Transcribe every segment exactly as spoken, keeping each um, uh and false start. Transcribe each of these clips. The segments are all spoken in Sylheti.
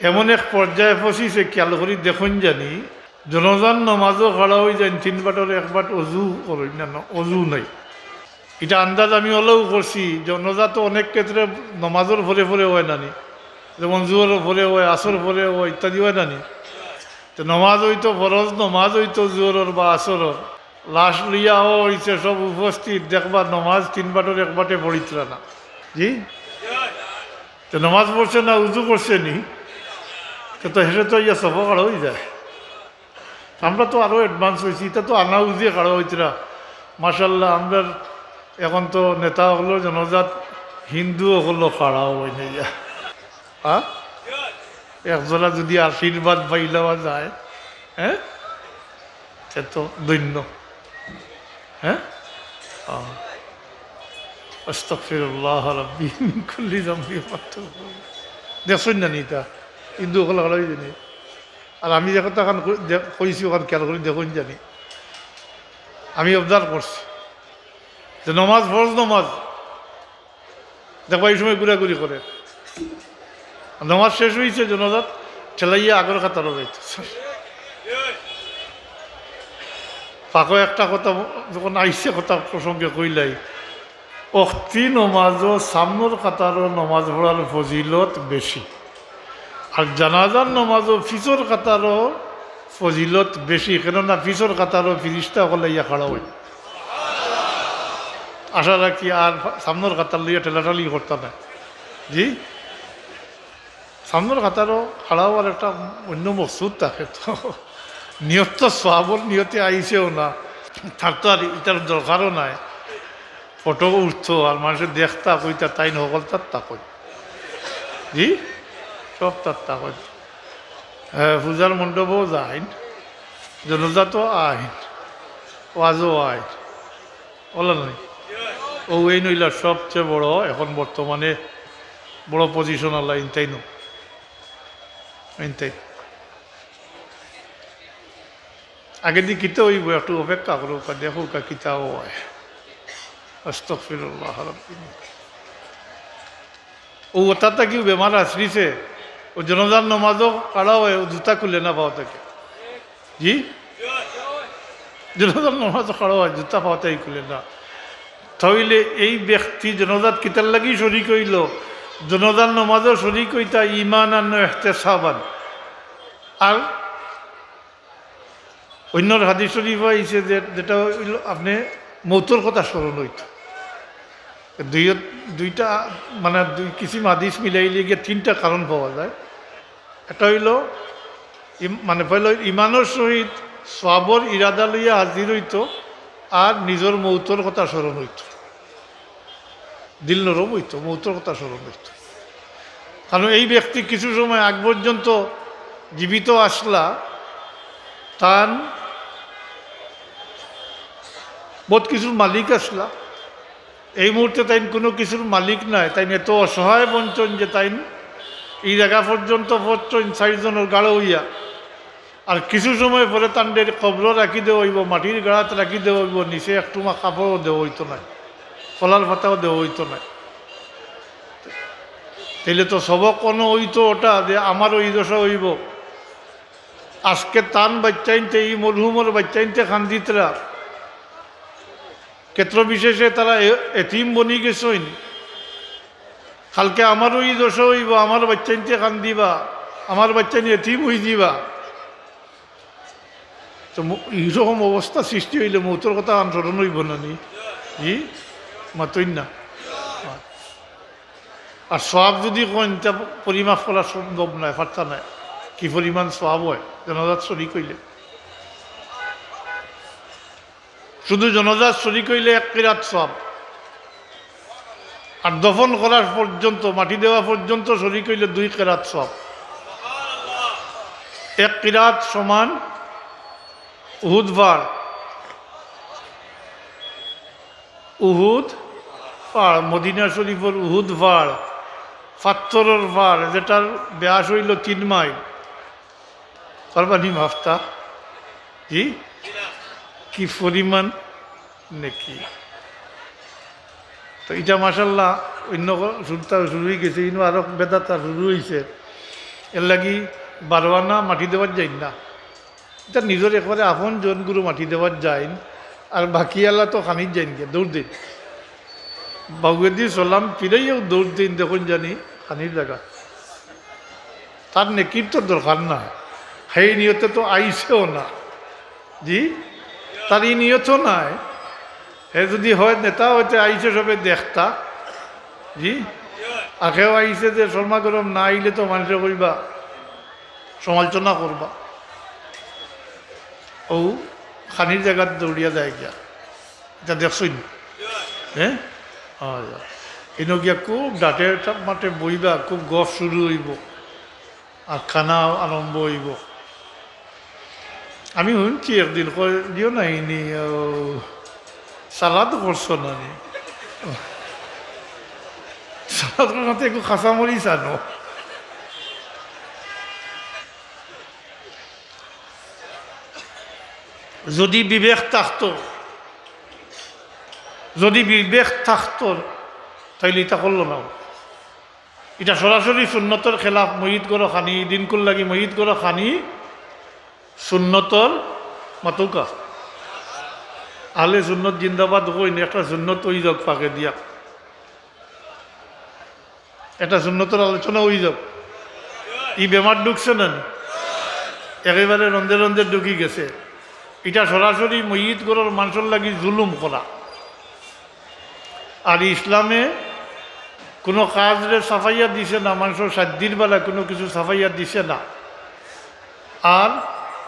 এমন এক পর্যায়ে পৌঁছিছে, খেয়াল করি দেখইন জানি, জনাজার নমাজও খাড়া অই যাইন, তিন বাটর এক বাট অজু করইন না, না, অজু নাই। ইটা আন্দাজ আমি অলাউ করছি, জনাজা তো অনেক ক্ষেত্রে নমাজর পরে পরে অয় নানি, যেমন জোহরর পরে অয়, আসর পরে অয়, ইত্যাদি অয় নানি। তো নমাজ অইতো ফরজ, নমাজ অইতো জোহরর বা আসরর, লাশ লইয়া অইছে সব উপস্থিত, দেখবা নমাজ তিন বাটর এক বাটে পড়িতরা না। জি, তো নমাজ পড়ছে না, উজু করছে নি, তো, তো হেষে তো ইয়া সফ খাড়া অই যায়। আমরা তো আরো অ্যাডভান্স অইছি, ইতা তো আনা উজিয়ে খাড়া অইতরা। মাশাআল্লাহ, আমরার এখন তো নেতা অকলর জনাজাত হিন্দু অকলও খাড়া অয় না ইয়া। হ্যাঁ, একজরা যদি আশীর্বাদ পাইলাওয়া যায়, হ্যাঁ, সে তো ধন্য। হ্যাঁ, আহ। আস্তাগফিরুল্লাহ রাব্বি মিন কুল্লি যামবি ওয়া আতুবু ইলাইহি। দেখছইন না নি ইতা? হিন্দু অকল খাড়া অই যাইন নি। আর আমি যে কথা খান কই-, দে-, কইছি, অখান খেয়াল করি দেখইন জানি। আমি অবজার্ভ করছি যে নমাজ, ফরজ নমাজ, দেখবা ই সময় ঘুরাঘুরি করে। নমাজ শেষ অইছে, জনাজাত ঠেলাইয়া আগর কাতারো যাইতো। ফাঁকো একটা কথা যখন আইছে, কথা প্রসঙ্গে কইলাই, অক্তি নমাজও সামনর কাতারো নমাজ পড়ার ফজিলত বেশি, আর জানাজার নমাজও পিছর কাতারো ফজিলত বেশি, কেননা পিছর কাতারো ফিরিস্তা অকল আইয়া খাড়া অইন। আশা রাখি আর সামনর কাতার লইয়া ঠেলাঠালি করতা না। জি, সামনর কাতারো খাড়া অওয়ার একটা অইন্য মকসুদ থাকে তো। নিয়ত তো সওয়াবর নিয়তে আইছেও না, তার তো আর ইতার দরকারও নাই। ফটো উঠতো আর মানষে দেখতা কইতা, তাইন হকলতার তা কই। জি, সবতার তা কই। হ্যাঁ, পূজার মণ্ডপও যাইন, জনাজাতও আইন, ওয়াজও আইন, অলা নাই। অউ এইন অইলা সবচেয়ে বড়, এখন বর্তমানে বড় পজিশন আলা ইনতাইন, ইনতাইন। আগেদি কিতা অইবো, একটু অপেক্ষা করউক্কা, দেখউক্কা কিতা অয়। আস্তাগফিরুল্লাহ রাব্বি। অউ অতা থাকিউ বেমার আছরিছে, অউ জনাজার নমাজও খাড়া অয়, অউ জুতা খুলে না পাও থাকি। জি? জনাজার নমাজও খাড়া অয়, জুতা পাও থাকি খুলে না। তাইলে এই ব্যক্তি জনাজাত কিতার লাগি শরিক অইলো? জনাজার নমাজও শরিক অইতা ঈমানান ওয়া ইহতিসাবান। আর অইন্য হাদিস শরিফো আইছে যে, যেটা অইলো আপনে মউতর কথা স্মরণ অইতো। দুই, দুইটা, মানে, দুই কিসিম হাদিস মিলাইলে গিয়া তিনটা কারণ পাওয়া যায়। একটা অইলো ইম-, মানে, পয়লা ঈমানর সহিত সওয়াবর ইরাদা লইয়া হাজির অইতো, আর নিজর মউতর কথা স্মরণ অইতো। দিল নরম অইতো, মউতর কথা স্মরণ অইতো। কারণ এই ব্যক্তি কিছু সময় আগ পর্যন্ত জীবিত আছলা, তান বউত কিছুর মালিক আছলা। এই মুহূর্তে তাইন কুনু কিছুর মালিক নায়, তাইন এত অসহায় বঞ্চন যে তাইন ই জাগা পর্যন্ত পৌঁছছইন চাইরজনর গাড়ো অইয়া। আর কিছু সময় পরে তানরে কবরো রাখি দেওয়া অইবো, মাটির গাড়াত রাখি দেওয়া অইবো, নিচে এক টুমা কাপড়ও দেওয়া অইতো নায়, কলার পাতাও দেওয়া অইতো নায়। তাইলে তো সবক অনো অইতো অটা যে আমারও ই দশা অইবো। আজকে তান বাইচ্চাইন্তে, ই মরহুমর বাইচ্চাইন্তে কান্দিতরা, ক্ষেত্র বিশেষে তারা এ-, এতিম বনি গেছইন। কালকে আমারও ই দশা অইবো, আমার বাইচ্চাইন্তে কান্দিবা, আমার বাইচ্চাইন এতিম অইযিবা। তো ম-, ইরকম অবস্থা সৃষ্টি অইলে মউতর কথা আন স্মরণ অইবো না নি? জি? মাতইন না। আর সওয়াব যুদি কইন, তা পরিমাপ করা সম্ভব নায়, পারতা নায়। কি পরিমাণ সওয়াব অয় জানাজাত শরিক অইলে। শুধু জানাজাত শরিক অইলে এক কিরাত সওয়াব, আর দফন করার পর্যন্ত, মাটি দেওয়া পর্যন্ত শরিক অইলে দুই কিরাত সওয়াব। এক কিরাত সমান উহুদ পাহাড়। উহুদ পাহাড়, মদিনা শরিফর উহুদ পাহাড়, পাত্থরর পাহাড়, যেটার ব্যাস অইলো তিন মাইল। পারবা নি মাপতা? জি? কি পরিমাণ নেকি! তো ইটা মাশাআল্লাহ অইন্য ক-, শুরুতা শুরু অইগেছে, ইনো আরো বেদাতা শুরু অইছে। এর লাগি বারো আনা মাটি দেওয়ার যাইন না। ইটা নিজর একবারে আপন জনগুলো মাটি দেওয়ার যাইন, আর বাকি আলা তো খানির যাইন গিয়া, দৌড় দিন। বাউয়েদি সালাম ফিরাইয়াও দৌড় দিন, দেখুন জানি খানির জাগা। তার নেকির তো দরকার না, সেই নিয়তে তো আইছেও না। জি, তার ই নিয়তও নাই। হে যদি হয় নেতা হইতে আইছে সবে দেখতা, জি, আর কেউ আইছে যে শর্মা গরম না আইলে তো মানুষে কইবা, সমালোচনা করবা। ও খানির জাগাত দৌড়িয়া যায় গিয়া, ইটা দেখছইন? হ্যাঁ, হয়। ইনো গিয়া খুব ডাটে মাঠে বইবা, খুব গফ শুরু হইব। আর খানা আরম্ভ হইব। আমি শুনছি একদিন কয়, "দিও না ইনি, ও, সালাদ করছো না নি? সালাদ করার সাথে একটু কাঁচামরিচ আনো।" যদি বিবেক থাকতো, যদি বিবেক থাকতো, তাইলে ইটা করলো না। ইটা সরাসরি সুন্নতর খেলাফ। মইত গরো খানি, দিনকুর লাগি মইত গরো খানি সুন্নতর মাতুকা। আহলে সুন্নত জিন্দাবাদ কইন, একটা সুন্নত ওই যাক পাকে দিয়া, একটা সুন্নতর আলোচনা ওই যাক। ই বেমার ঢুকছে না নি? একেবারে রন্ধে রন্ধে ঢুকি গেছে। ইটা সরাসরি মইত গরর মানষর লাগি জুলুম করা। আর ইসলামে কোনো কাজরে ছাপাইয়া দিছে না, মানষর সাধ্যর বেলা কোনো কিছু ছাপাইয়া দিছে না। আর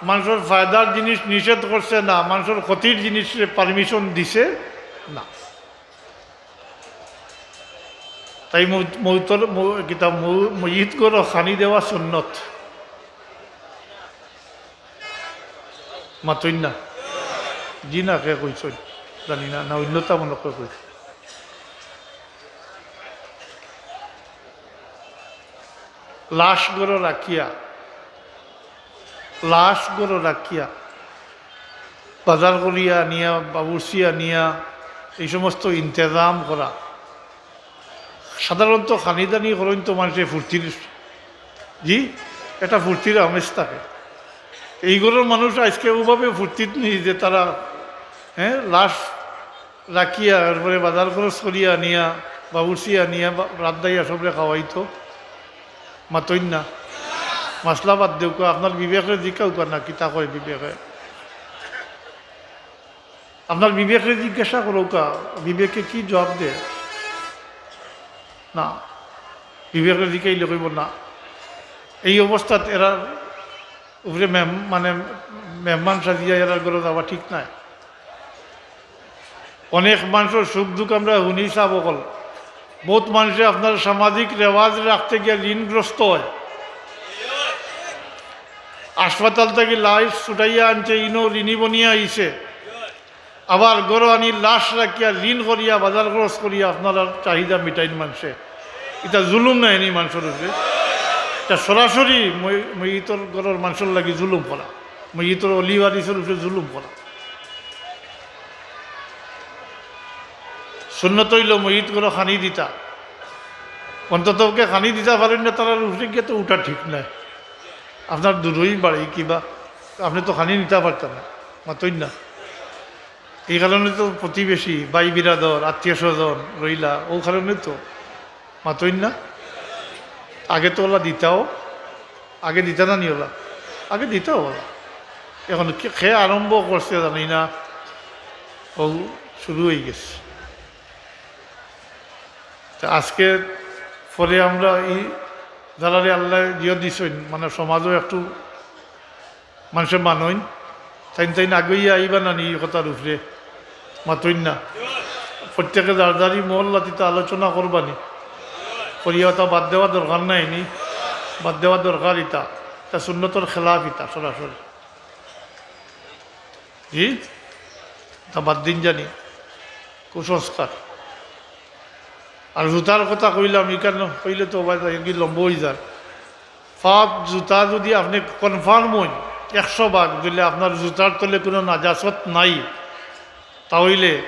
মানষর ফায়দার জিনিস নিষেধ করছে না, মানষর ক্ষতির জিনিসরে পারমিশন দিছে না। তাই মৌ-, মৌতর, মৌ-, কিতা মৌ-, মইত গরো খানি দেওয়া সুন্নত। মাতইন না। জি না, কে কইছইন? জানি না, না অন্যতা মনে করে কইছে। লাশ গরো রাখিয়া, লাশ গরো রাখিয়া, বাজার করিয়া আনিয়া, বাবুর্চি আনিয়া, এই সমস্ত ইন্তেজাম করা। সাধারণত খানিদানি করইন তো মানষে ফুর্তির, জি, একটা ফুর্তির আমেজ থাকে। এই গরর মানুষ আজকে ওভাবে ফুর্তিত নেই যে তারা, হ্যাঁ, লাশ রাখিয়া, এরপরে বাজার খরচ করিয়া আনিয়া, বাবুর্চি আনিয়া, বা-, রান্দাইয়া সবরে খাওয়াইতো। মাতইন না। মাসলা বাদ দেউক্কা, আপনার বিবেকরে জিকাউক্কা না, কিতা কয় বিবেকে? আপনার বিবেকরে জিজ্ঞাসা করউক্কা, বিবেকে কি জবাব দেয়? না, বিবেকরে জিকাইলে কইব না। এই অবস্থাত এরার উপরে মেহ-, মানে মেহমান সাজিয়া এরার ঘরো যাওয়া ঠিক নায়। অনেক মানষর সুখ দুঃখ আমরা হুনি ছাব অকল। বউত মানষে আপনার সামাজিক রেওয়াজ রাখতে গিয়া ঋণগ্রস্ত হয়। হাসপাতাল থাকি লাশ ছুটাইয়া আনছে, ইনো ঋণী বনিয়া আইছে। আবার ঘরো আনি লাশ রাখিয়া, ঋণ করিয়া, বাজার খরচ করিয়া আপনারার চাহিদা মিটাইন মানষে। ইটা জুলুম নায় নি মানষর উপরে? ইটা সরাসরি মই-, মইতর ঘরর মানষর লাগি জুলুম করা, মইতর অলি ওয়ারিসর উপরে জুলুম করা। সুন্নত অইলো মইত গরো খানি দিতা, অন্তত ওকে খানি দিতা পারইন না, তারার উপরে গিয়া তো উঠা ঠিক নায়। আপনার দূরই বাড়ি কিবা, আপনে তো খানি নিতা পারতা না, মাতইন না। এই কারণে তো প্রতিবেশী, ভাই বিরাদর, আত্মীয় স্বজন রইলা, ও কারণে তো মাতইন না। আগে তো ওলা দিতাও, আগে দিতা না নি ওলা, আগে দিতাও ওলা। এখন কে, কে আরম্ভ করছে জানি না, ও শুরু হয়ে গেছে। তে আজকে পরে আমরা এই যারারে আল্লায় জিও দিছইন, মানে সমাজও একটু মানষে মানইন, তাইন তাইন আগুয়াইয়া আইবা না নি ই কথার উপরে? মাতইন না। প্রত্যেকে যার যারই মহল্লাত ইতা আলোচনা করবা নি। করিয়া ওটা বাদ দেওয়া দরকার নাই নি, বাদ দেওয়া দরকার ইতা। ইতা সুন্নতর খেলাফ ইতা সরাসরি। জি? তা বাদ দিন জানি। কুসংস্কার। আর জুতার কথা কইলাম, ইখান কইলে তো ভাই কি লম্বা হয়ে যায়। পাত জুতা যদি আপনে কনফার্ম হইন একশো ভাগ, দিলে আপনার জুতার তলে কোনো নাজাসত নাই, তা অইলে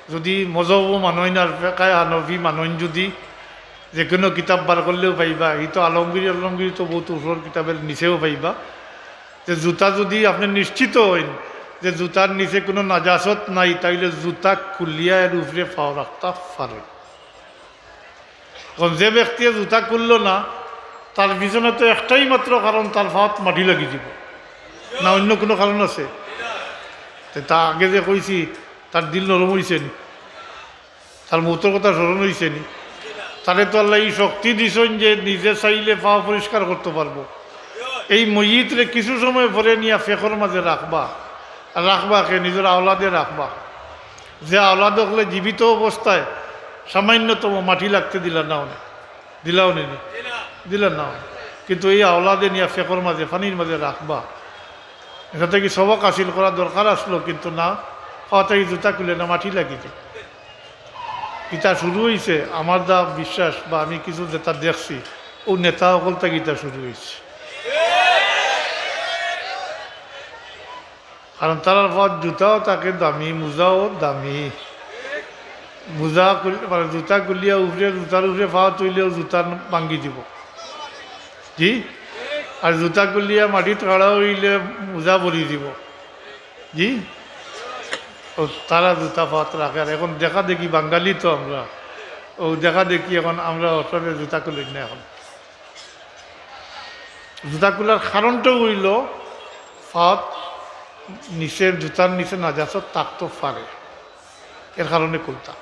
যদি মজহবও মানইন আর ফেকায়ে হানফি মানইন যদি, যে কোনো কিতাব বার করলেও পাইবা, ই তো আলমগিরি, আলমগিরি তো বহুত উপরর কিতাবের নিচেও পাইবা, যে জুতা যদি আপনে নিশ্চিত অইন যে জুতার নিচে কোনো নাজাসত নাই, তাইলে জুতা খুলিয়া এর উপরে পাও রাখতা পারইন। এখন যে ব্যক্তিয়ে জুতা খুললো না, তার পিছনে তো একটাই মাত্র কারণ, তার পাওত মাটি লাগি যিবো, না অন্য কোনো কারণ আছে? তে তা আগে যে কইছি, তার দিল নরম অইছে নি? তার মউতর কথা স্মরণ অইছে নি? তারে তো আল্লায় ই শক্তি দিছইন যে নিজে চাইলে পাও পরিষ্কার করতো পারবো। এই মইয়িতরে কিছু সময় পরে নিয়া ফেকর মাঝে রাখবা, আর রাখবা কে? নিজর আওলাদে রাখবা। যে আওলাদ অকলে জীবিত অবস্থায় সামান্যতম মাটি লাগতে দিলা না অনে, দিলাও নি? দিলা না অনে। কিন্তু এই আওলাদে নিয়া ফেকর মাঝে, পানির মাঝে রাখবা। এটা থাকি সবক হাসিল করা দরকার আসলো, কিন্তু না, পাওত ই জুতা খুলে না, মাটি লাগি যায়। ইটা শুরু অইছে, আমার যা বিশ্বাস বা আমি কিছু যেটা দেখছি, অউ নেতা অকল থাকি ইটা শুরু অইছে। কারণ তারার পাওত জুতাও থাকে দামি, মোজাও দামি। মোজা খুল-, মানে জুতা খুলিয়া উপরে, জুতার উপরে পাও তুললেও জুতা ভাঙ্গি যিবো। জি? আর জুতা খুলিয়া মাটিত খাড়া অইলে মোজা পড়ি যিবো। জি? অউ তারা জুতা পাওত রাখে। আর এখন দেখা দেখি বাঙালি তো আমরা, অউ দেখা দেখি এখন আমরা অসবে জুতা খুলি না এখন। জুতা খুলার কারণটা অইলো পাওত নিচে, জুতার নিচে নাজাসত থাকতো পারে, এর কারণে খুলতা।